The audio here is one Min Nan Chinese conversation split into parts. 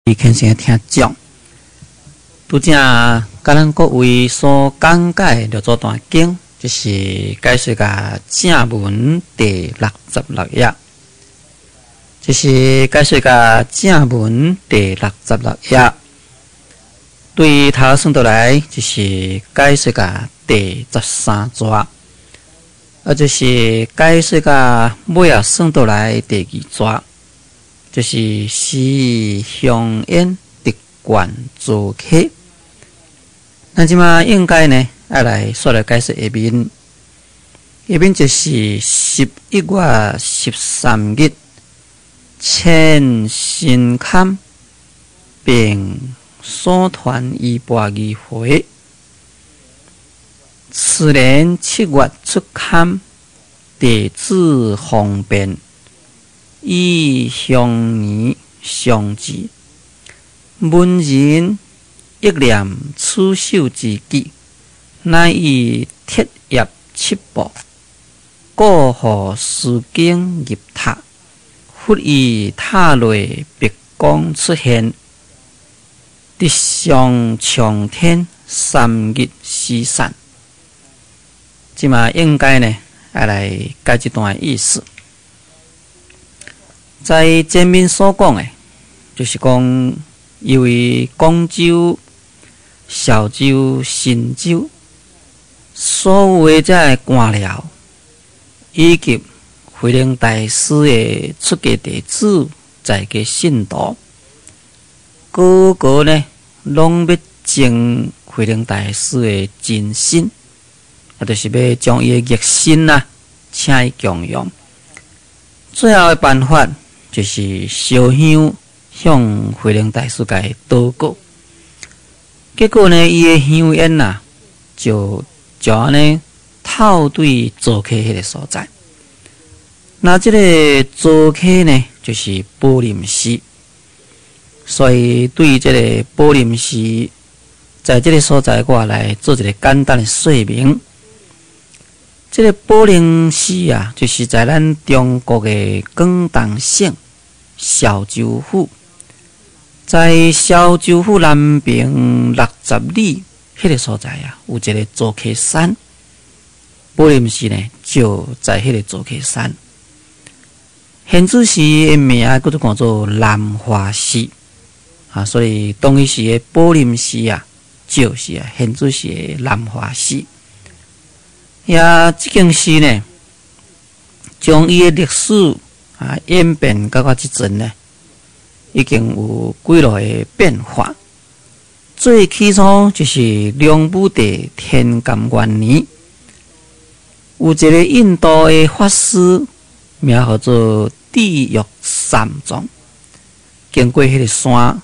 虔誠聽眾，拄才佮咱各位所講解六祖壇經，就是解說甲正文第66頁，這是解說甲正文第66頁。對頭算倒來，就是解說甲第13逝，啊，就是解說甲尾仔算倒來第二逝。就是施香煙得灌做客。咱這馬應該呢，愛來煞來解釋下面。下面就是11月13日，前神龕並所傳衣缽儀會。次年7月出龕，弟子方便。以香年相致，文人憶念此首之記，乃以鐵葉七部，過予書經入塔，佛於塔內白光出現，直上長天3日時散。這馬應該呢，愛來解這段意思。在前面所講的，就是講，因為廣州、潮州、新州所有的這个官僚，以及慧能大師的出家弟子、在家信徒，個個呢，攏欲證慧能大師的真身，啊，就是欲將伊的肉身啊，請伊供養。最後的辦法，就是燒香向慧能大師共伊禱告，結果呢，伊的香煙啊，就按呢透對灶溪彼个所在。那這个灶溪呢，就是寶林寺，所以對這个寶林寺，在這个所在，我來做一个簡單的說明。這个寶林寺啊，就是在咱中國的廣東省潮州府，在潮州府南邊60里彼个所在啊，有一个灶溪山。寶林寺呢，就在彼个灶溪山。現此時的名叫做叫做南華寺啊，所以當彼時的寶林寺啊，就是啊現此時的南華寺。呀，這間寺呢，將伊的歷史啊演變到這陣呢，已經有幾落的變化。最起初就是梁武帝天監元年，有一个印度的法師，名號做地獄三藏，經過彼个山，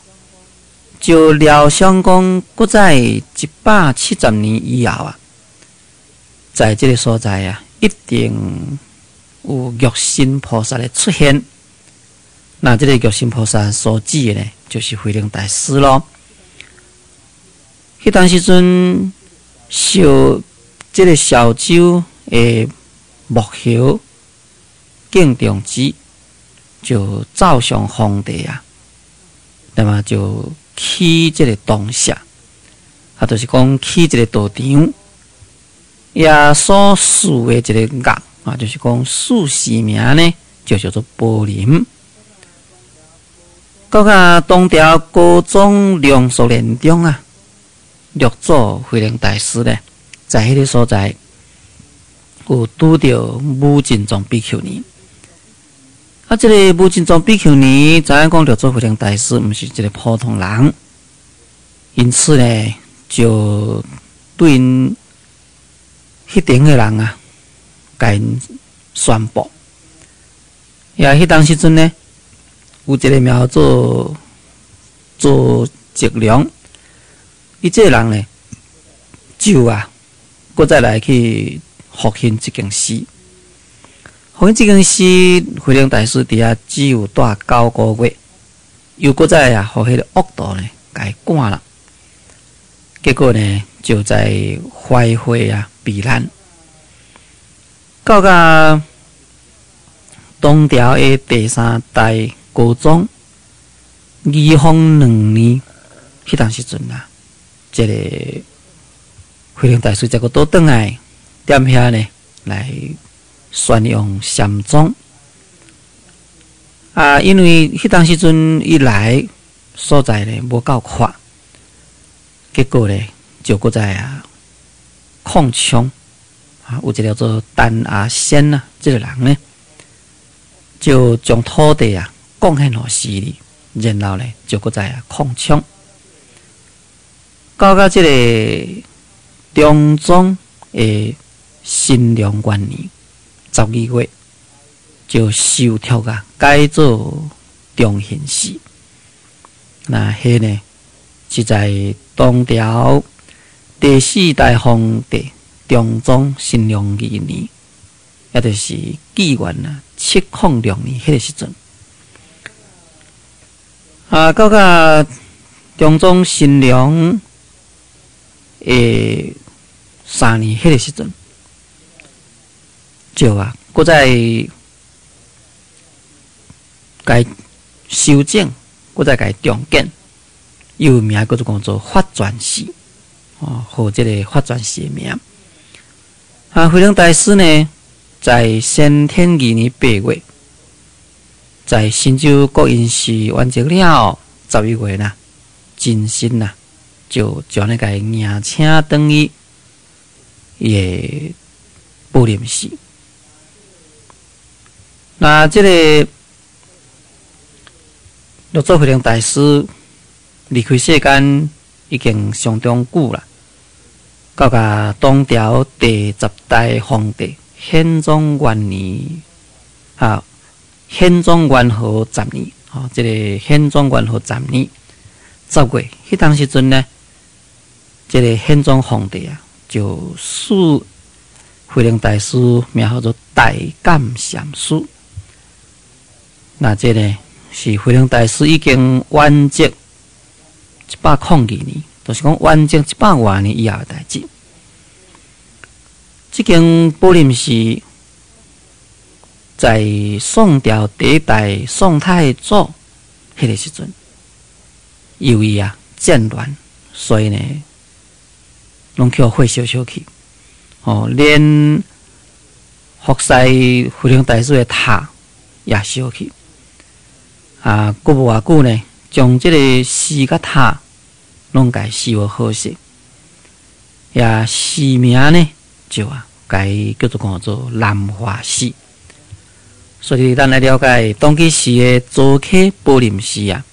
就料想講，閣在170年以後啊，在這个所在啊，一定有藥身菩薩的出現。那這个藥身菩薩所指的呢，就是慧能大師咯。彼當時陣，受這个潮州的幕侯敬重之，就奏上皇帝啊，那麼就起這个洞舍，啊，就是講起一个道場。也所賜的一个額啊，就是講賜寺名呢，就叫做寶林。到甲唐朝高宗梁肅年中啊，六祖慧能大師呢，在彼个所在有拄著無盡藏比丘尼。啊，這个無盡藏比丘尼知影講六祖慧能大師毋是一个普通人，因此呢，就對𪜶彼頂的人啊，共𪜶宣布，也彼當時陣呢，有一个名做做積良，伊這个人呢，就啊，閣再來去復興這間寺。復興這間寺，慧能大師佇遐只有蹛9個月，又閣再啊，予彼个惡徒呢，共伊趕啦。結果呢，就在懷會啊避難，到甲唐朝的第三代高宗，宜丰2年，彼当时阵啊，這个慧能大師才閣倒轉來，踮遐呢來宣揚禪宗。啊，因為彼當時陣伊來所在呢無夠闊，結果呢就閣再啊擴充啊，有一個叫做陳阿仙啊，這個人呢就將土地啊貢獻予寺裡，然後呢就閣再啊擴充，到這個中宗的新良元年12月，就受託啊改做中興寺。那彼呢是在唐朝第四代皇帝中宗新良2年，也就是紀元啊706年彼个時陣。啊，到甲中宗新良的3年彼個時陣，就啊，閣再共修整，閣再共重建，又名叫做講做法傳寺，哦，予這个法傳寺的名。啊，慧能大師呢，在先天2年8月，在新州國音寺圓寂了後，11月啦，真身啦，就將呢共迎請轉去伊的寶林寺。那這个六祖慧能大師離開世間已經相當久啦，到甲唐朝第十代皇帝憲宗元年，啊，憲宗元和十年，吼，這个憲宗元和十年10月，彼當時陣呢，這个憲宗皇帝啊，就賜慧能大師名號做大鑒禪師。那這个是慧能大師已經圓寂102年，就是講圓寂100外年以後的代誌。這間寶林寺在宋朝第一代宋太祖彼个時陣，由於啊戰亂，所以呢，攏去予火燒燒去，哦，連服侍慧能大師的塔也燒去。啊，閣無偌久呢，將這个寺佮塔攏共燒予好勢，也寺名呢就啊，共叫做講做南華寺。所以咱來了解當其時的早期寶林寺啊，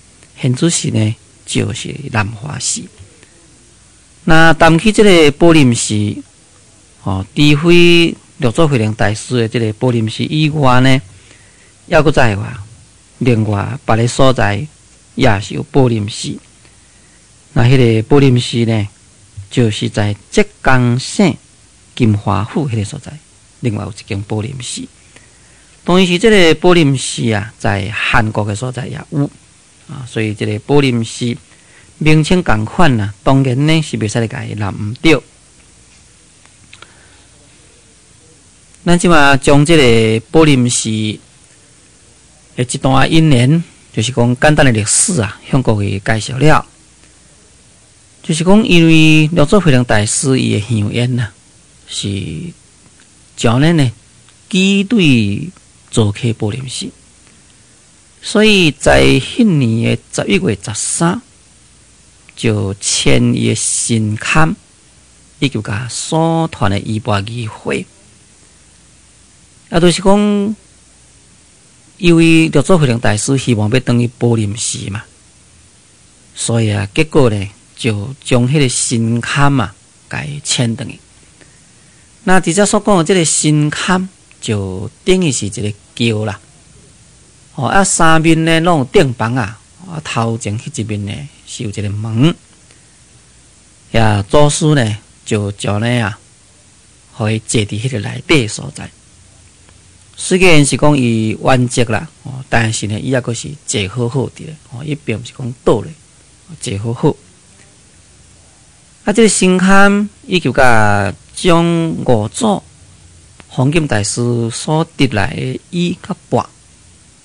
現主時呢就是南華寺。那談起這个寶林寺，哦，除非六祖慧能大師的這个寶林寺以外呢，猶閣再話，另外別个所在也是有寶林寺。那彼个寶林寺呢，就是在浙江省金華府彼个所在，另外有一間寶林寺。當然是這个寶林寺啊，在韓國的所在也有啊，所以這个寶林寺名稱仝款啊，當然呢是袂使來共伊挵毋著。咱這馬將這个寶林寺的一段因緣，就是講簡單的歷史啊，向各位介紹了。就是講，因為六祖慧能大師伊的香煙啊，是將呢呢寄對做客寶林寺，所以在彼年的11月13，就遷伊的神龕以及共所傳的衣缽儀會，啊，就是講，因為六祖慧能大師希望欲轉去寶林寺嘛，所以啊，結果呢，就將彼个神龕啊，共遷轉去。那佇遮所講的這个神龕，就等於是一个轎啦。哦，啊，三面呢攏有頂房啊，啊，頭前彼一面呢是有一个門。呀，祖師呢就將呢啊，予伊坐佇彼个內底所在。雖然是講伊圓寂啦，哦，但是呢，伊猶閣是坐好好佇咧，哦，伊並毋是講倒咧，坐好好。啊，這个神龕以及共將五祖弘景大師所得來的衣佮缽，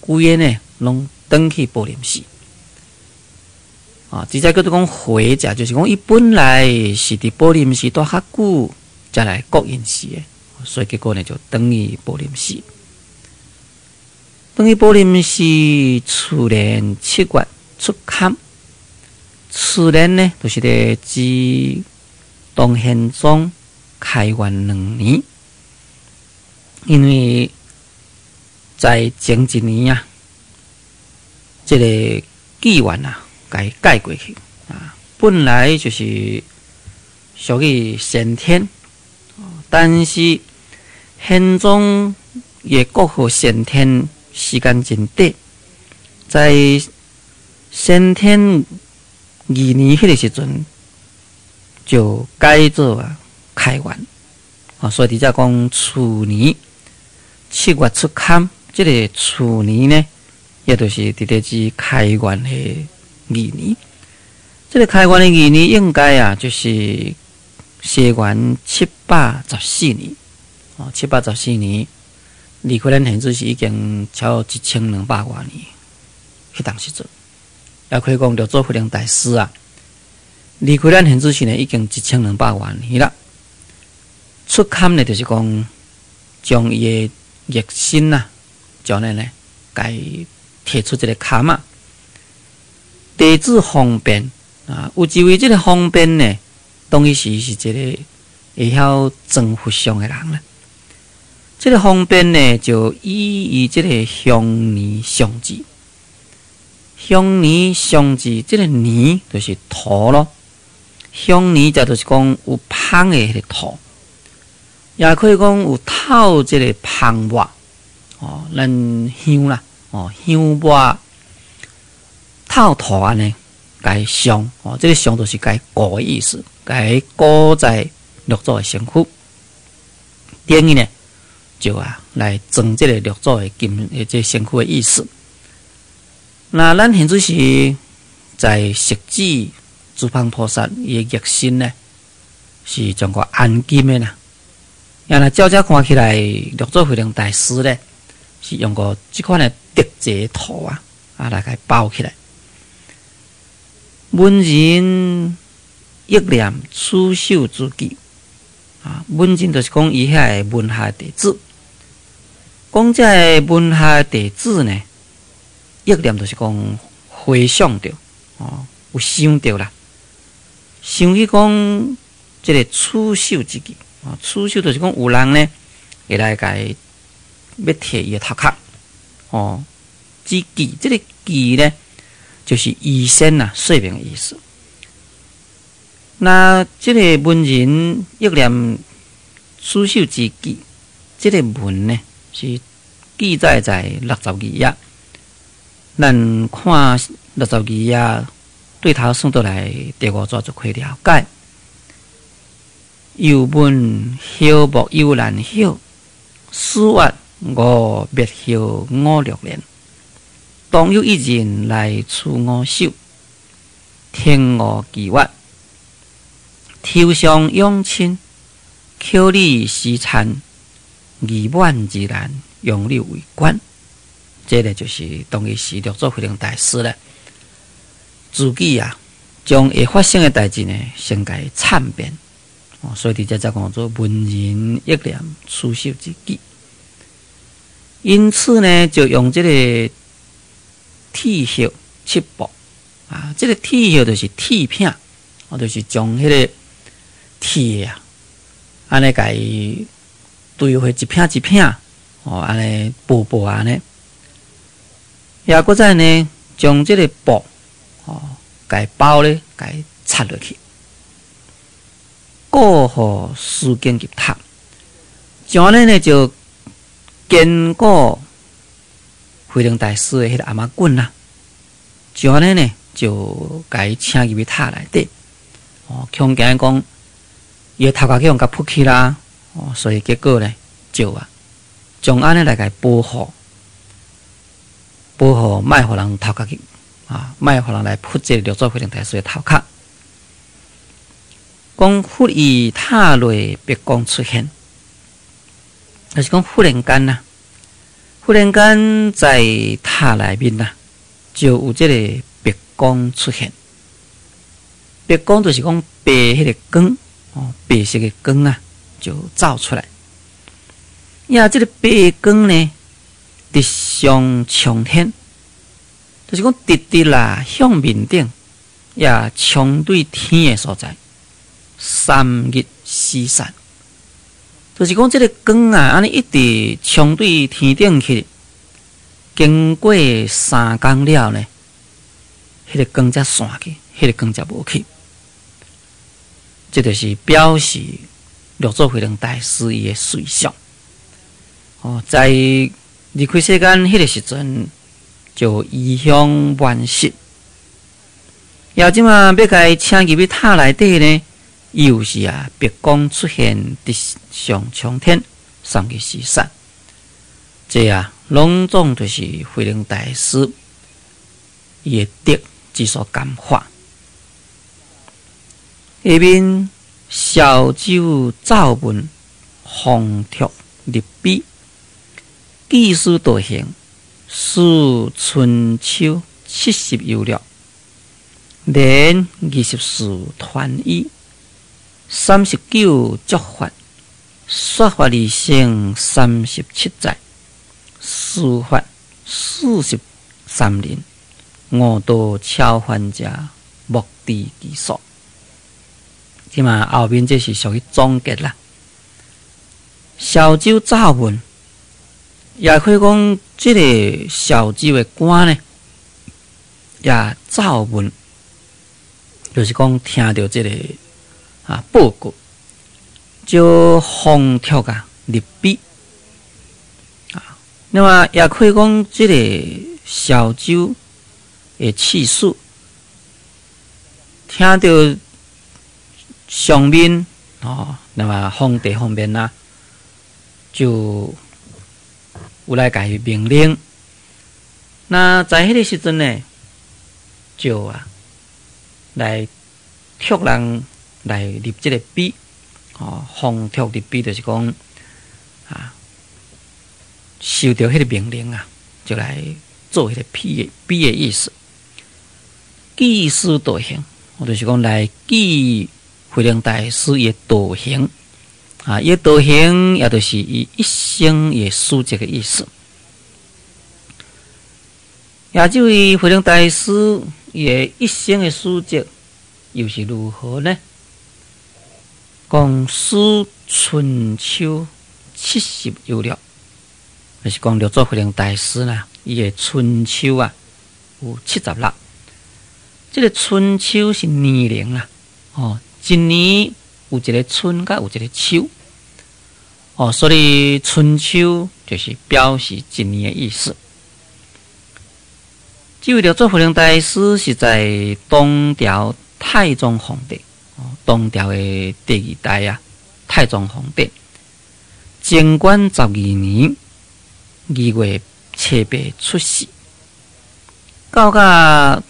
規个呢攏轉去寶林寺。啊，直接叫做講回者，就是講伊本來是佇寶林寺蹛較久，才來國隱寺的，所以結果呢就轉去寶林寺。轉去寶林寺，次年七月出龕。次年呢，就是咧指唐玄宗開元兩年，因為在前一年啊，這個紀元啊，共伊改過去啊，本來就是屬於先天，但是玄宗伊國號先天時間真短，在先天二年彼個時陣就改做啊開元，啊，所以佇遮講次年七月出龕，這個次年呢，也就是佇咧指開元的二年。這個開元的二年應該啊，就是西元七百十四年。哦，七百十四年，離開咱現在是已經超1200外年。彼當時陣，也可以講六祖慧能大師啊，離開咱現在是呢已經1200外年啦。出龕呢，就是講將伊的肉身啊，將呢呢，共提出一个龕啊。弟子方便啊，有一位這个方便呢，當時是一个會曉裝佛像的人啦。這个方便呢，就以伊這个香泥相字，香泥相字，這个泥就是土咯。香泥就就是講有芳的彼个土，也可以講有透這个芳末哦，咱香啦哦，香末透土按呢，共伊上哦，這个上就是共伊裹的意思，共伊裹在六祖的身軀，等於呢，就啊來裝這个六祖的金的這身軀的意思。那咱現在是在釋指諸旁菩薩伊的肉身呢，是將個安金的啦。啊若照這看起來，六祖慧能大師咧是用個這款的竹節土啊，啊來共伊包起來。文人憶念取手之記啊，文人就是講伊遐个門下弟子，講這个門下弟子呢，憶念就是講回想著哦，有想著啦，想起講這个取手之記啊，取手就是講有人呢會來共伊欲提伊的頭殼哦，之記，這个記呢，就是預先啊說明的意思。那這个文人憶念取手之記，這个文呢是記載在六十二頁。咱看六十二頁對頭算倒來第五逝就可以了解。又聞葉木幽蘭曉，四月五滅葉五六年。當有一人來取我手，天吳其月，頭上養親，口裡施餐，儀滿自然，楊柳為冠。這个就是當時六祖慧能大師咧，自己啊，將會發生的代誌呢，先共伊參遍。哦，所以佇遮才講做文人憶念取手之記。因此呢，就用這个鐵葉七布啊，這个鐵葉就是鐵片，哦，就是將彼个鐵啊，按呢共伊堆伙一片一片，哦，按呢薄薄按呢，也閣再呢，將這个布哦，共伊包咧，共伊插落去，固予書經入塔，這按呢呢就堅固慧能大師的彼个頷仔棍啦，就按呢呢就共伊請入去塔內底，哦，恐驚講伊的頭殼去予人共撲去啦，哦，所以結果呢就啊，將按呢來共伊保護，保護莫予人頭殼去啊，莫予人來撲這个六祖慧能大師的頭殼。講忽於塔內白光出現，就是講忽然間啊。忽然間在塔內面啊，就有這个白光出現。白光就是講白彼个光，哦，白色的光啊，就照出來。呀，這个白光呢，直上衝天，就是講直直啦向面頂，也衝對天的所在，三日四散。就是講這个光啊，按呢一直衝對天頂去，經過3工了呢，彼个光才散去，彼个光才無去。這就是表示六祖慧能大師伊的瑞相。哦，在離開世間彼个時陣，就異香滿室。也這馬欲共伊請入去塔內底呢，又是啊，白光出現，直上衝天，三日四散。這啊，攏總就是慧能大師伊的德之所感化。下面蕭州奏聞奉囑立碑，記師道行，史春秋七十又六，年24傳衣，39觸法，說法二成37載，施法43人，悟道超凡者莫知其數。這嘛後面這是屬於總結啦。蕭州奏聞，也可以講這個蕭州的官呢，也奏聞，就是講聽著這個啊報告，就奉囑啊立碑啊。那麼也可以講這個蕭州的刺史聽著上面哦，那麼皇帝方面啊，就有來共伊命令。那在彼个時陣呢，就啊來託人來立這个碑，哦，奉託立碑就是講啊，受著彼个命令啊，就來做彼个碑的碑的意思。記師道行，我就是講來記慧能大師伊的道行啊，伊的道行也就是伊一生的事跡的意思。也這位慧能大師伊的一生的事跡又是如何呢？講史春秋七十又六，就是講六祖慧能大師呢，伊的春秋啊有76。這个春秋是年齡啦，哦，一年有一个春，佮有一个秋，哦，所以春秋就是表示一年的意思。這位六祖慧能大師是在唐朝太宗皇帝，哦，唐朝的第二代啊，太宗皇帝貞觀12年2月初八出世，到甲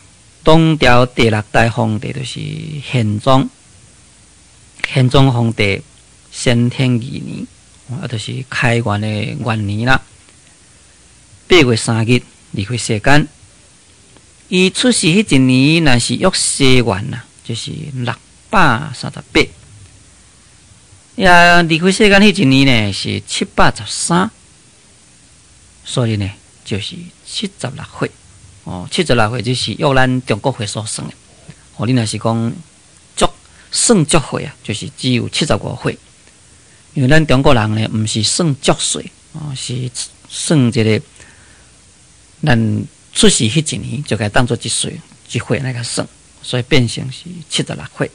唐朝第六代皇帝就是玄宗。玄宗皇帝先天二年，啊，就是開元的元年啦。8月3日離開世間。伊出世彼一年，若是約西元啊，就是638。也離開世間彼一年呢，是713，所以呢，就是七十六歲。哦，七十六歲就是約咱中國歲數算的。哦，你若是講足算足歲啊，就是只有75歲。因為咱中國人呢，毋是算足歲，哦，是算這个咱出世彼一年就共當做一歲一歲來共算，所以變成是七十六歲。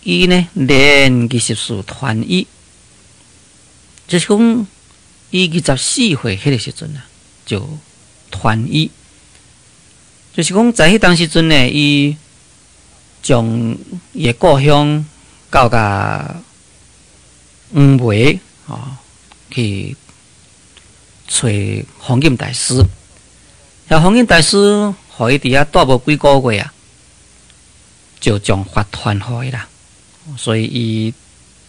伊呢年24傳衣，就是講伊24歲彼个時陣啊，就傳衣，就是講在彼當時陣呢，伊將伊的故鄉到共黃梅哦去揣弘忍大師，遐弘忍大師予伊佇遐蹛無幾个月啊，就將法傳予伊啦。所以伊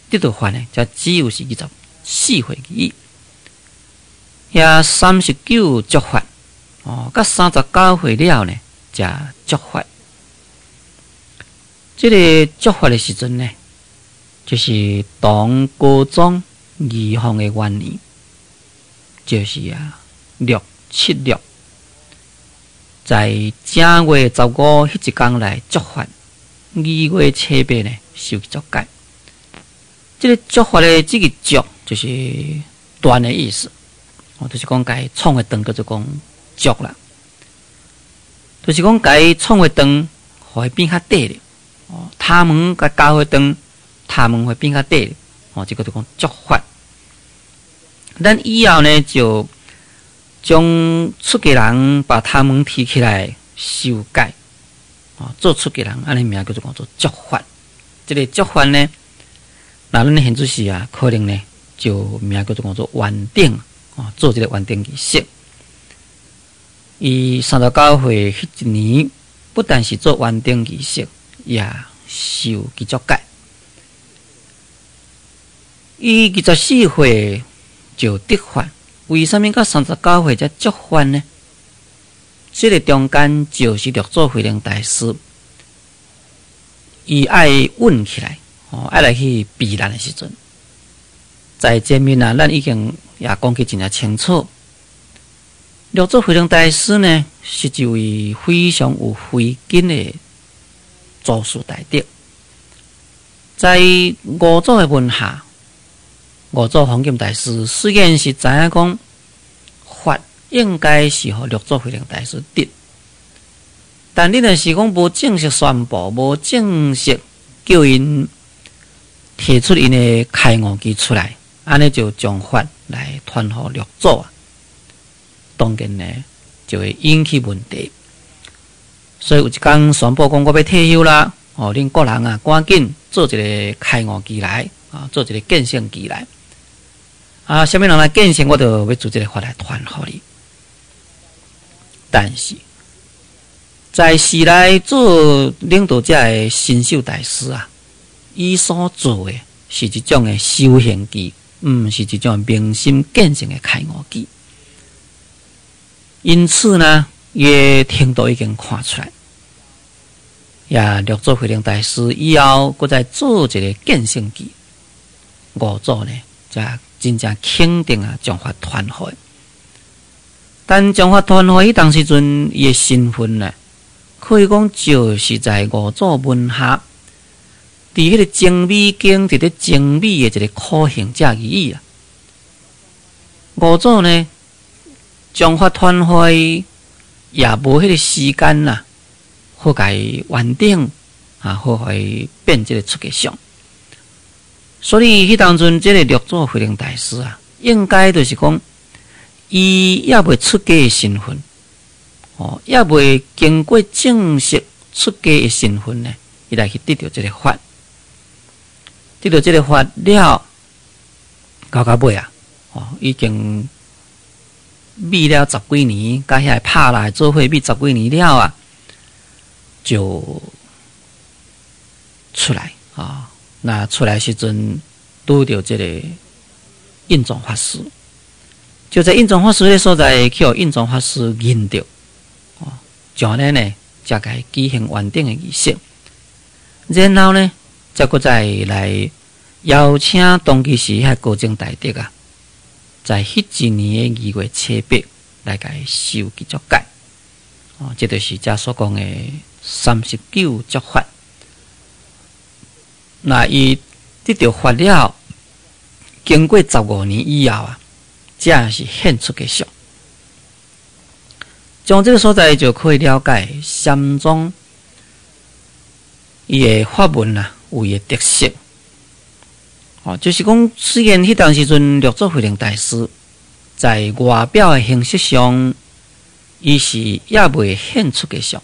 得到法呢，才只有是24歲而已。遐39觸法，哦，佮39歲了呢，才觸法。這个祝法的時陣呢，就是唐高宗宜鳳的元年，就是啊676，在正月十五彼一工來祝法，2月初八呢受具足戒。這个祝法的這个祝就是斷的意思，哦，就是講共創的斷叫做講祝啦，就是講共創的斷，予伊變較短咧。哦，頭毛共鉸花斷，頭毛會變較短，哦，這个就講祝法。咱以後呢，就將出家人把頭毛剃起來受戒，哦，做出家人，按呢名叫做講做祝法。這个祝法呢，那咱現主時啊，可能呢就名叫做講做圓頂，哦，做這个圓頂儀式。伊39歲彼一年，不但是做圓頂儀式，也受具足戒。伊24歲就得法，為啥物到39歲才祝法呢？這个中間就是六祖慧能大師，伊愛穩起來，哦，愛來去避難的時陣，在前面啊，咱已經也講得真正清楚。六祖慧能大師呢，是一位非常有慧根的祖師大德，在五祖的門下，五祖弘忍大師雖然是知影講法應該是予六祖慧能大師得，但你若是講無正式宣布，無正式叫𪜶提出𪜶的開悟機出來，按呢就將法來傳予六祖啊，當然呢就會引起問題。所以有一工宣布講我欲退休啦，哦，恁各人啊，趕緊做一个開悟機來，啊，做一个見性機來。啊，啥物人來見性，我就欲做這个法來傳予你。但是，在時來做領導者的神秀大師啊，伊所做的是一種的修行機，毋是一種明心見性的開悟機。因此呢，伊的程度已經看出來。也六祖慧能大師以後，閣再做一个見性機，五祖呢，才真正肯定啊，將法傳予。但將法傳予彼當時陣，伊的身份呢，可以講就是在五祖門下，佇彼个精美經，佇咧精美的一个苦行者而已啊。五祖呢，將法傳予也無彼个時間啦，好共伊完頂啊，好予伊變這个出家相。所以彼當陣，這个六祖慧能大師啊，應該就是講，伊猶未出家的身份，哦，猶未經過正式出家的身份呢，伊來去得著這个法，得著這个法了，到到尾啊，哦，已經覓了十幾年，佮遐个拍來做伙覓十幾年了啊，就出來啊。那出來時陣，拄著這个印宗法師，就在印宗法師的所在，去予印宗法師認著，哦，就按呢呢，才共伊舉行完整的儀式，然後呢，才閣再來邀請當其時彼高僧大德啊，在彼一年的2月初八來共伊受具足戒，哦，這就是遮所講的39祝法。那伊得著法了，經過15年以後啊，才是現出家相。從這个所在就可以了解禪宗伊的法門啊，有伊的特色。哦，就是講，雖然彼當時陣六祖慧能大師在外表的形式上，伊是猶未現出家相，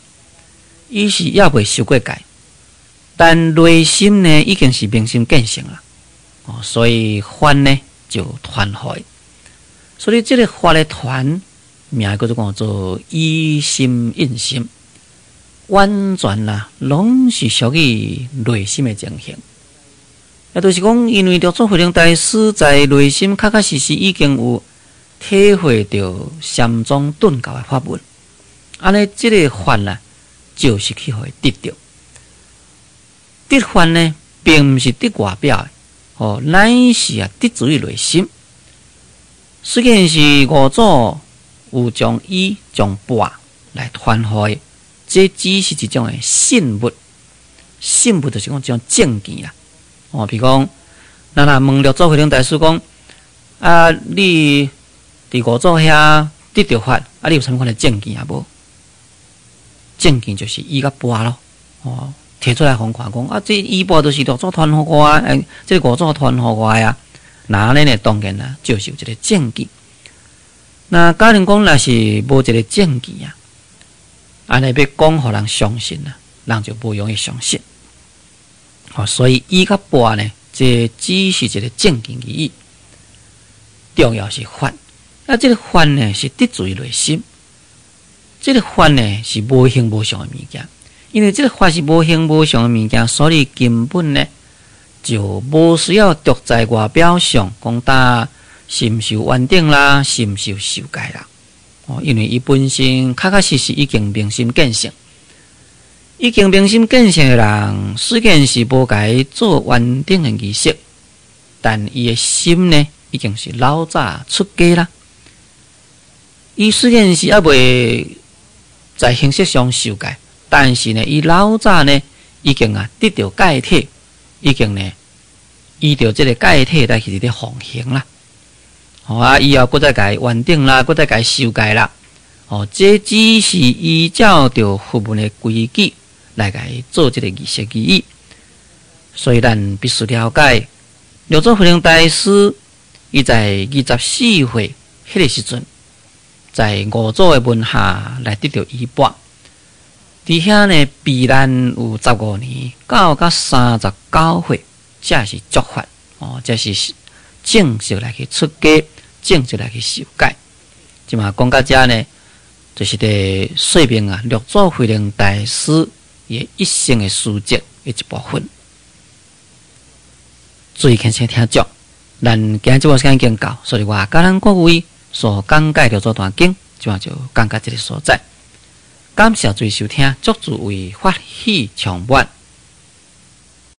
伊是猶未受過戒，但內心呢已經是明心見性啦。哦，所以法呢就傳予。所以這个法的傳名叫做講做以心印心，完全啦，攏是屬於內心的情形。也就是講，因為六祖慧能大師在內心確確實實已經有體會著禪宗頓教的法門，按呢，這个法啦，就是去予伊得著。得法呢，並毋是得外表的，哦，乃是啊得自於內心。雖然是五祖有將衣將缽來傳予伊，這只是一種的信物，信物就是講一種證件啦。哦，比如講，咱若問六祖慧能大師講，啊，你佇五祖遐得著法，啊，你有啥物款的證件啊無？證件就是衣佮缽咯，哦，提出來予看講，啊，這衣缽就是六祖傳予我啊，這個五祖傳予我啊，那按呢呢，當然啦，就是有一個證據。那假如講若是無一個證據啊，按呢欲講予人相信啊，人就無容易相信。哦，所以衣佮缽呢，這只是一個證件而已。重要是法，啊，這個法呢是得自於內心。這個法呢是無形無相的物件，因為這個法是無形無相的物件，所以根本呢就無需要著在外表上講呾是毋是有完頂啦，是毋是有受戒啦？哦，因為伊本身確確實實已經明心見性，已經明心見性的人，雖然是無共伊做完頂的儀式，但伊的心呢已經是老早出家啦。伊雖然是猶未在形式上受戒，但是呢，伊老早呢已經啊得著戒體，已經呢依著這個戒體來去佇咧奉行啦。哦啊，以後閣再共伊完頂啦，閣再共伊受戒啦。哦，這只是依照著佛門的規矩來共伊做這個儀式而已。所以咱必須了解，六祖慧能大師伊在24歲彼個時陣，在五祖的門下來得著衣缽，佇遐呢避難有15年，到甲39歲，才是觸法哦，才是正式來去出家，正式來去受戒。這馬講到遮呢，就是佇說明啊，六祖慧能大師伊一生的事跡的一部分。注意聽聽聽眾，咱今日節目時間已經到，所以我佮咱各位所講解六祖壇經，這馬就講到這個所在。感謝注意收聽，祝諸位法喜充滿。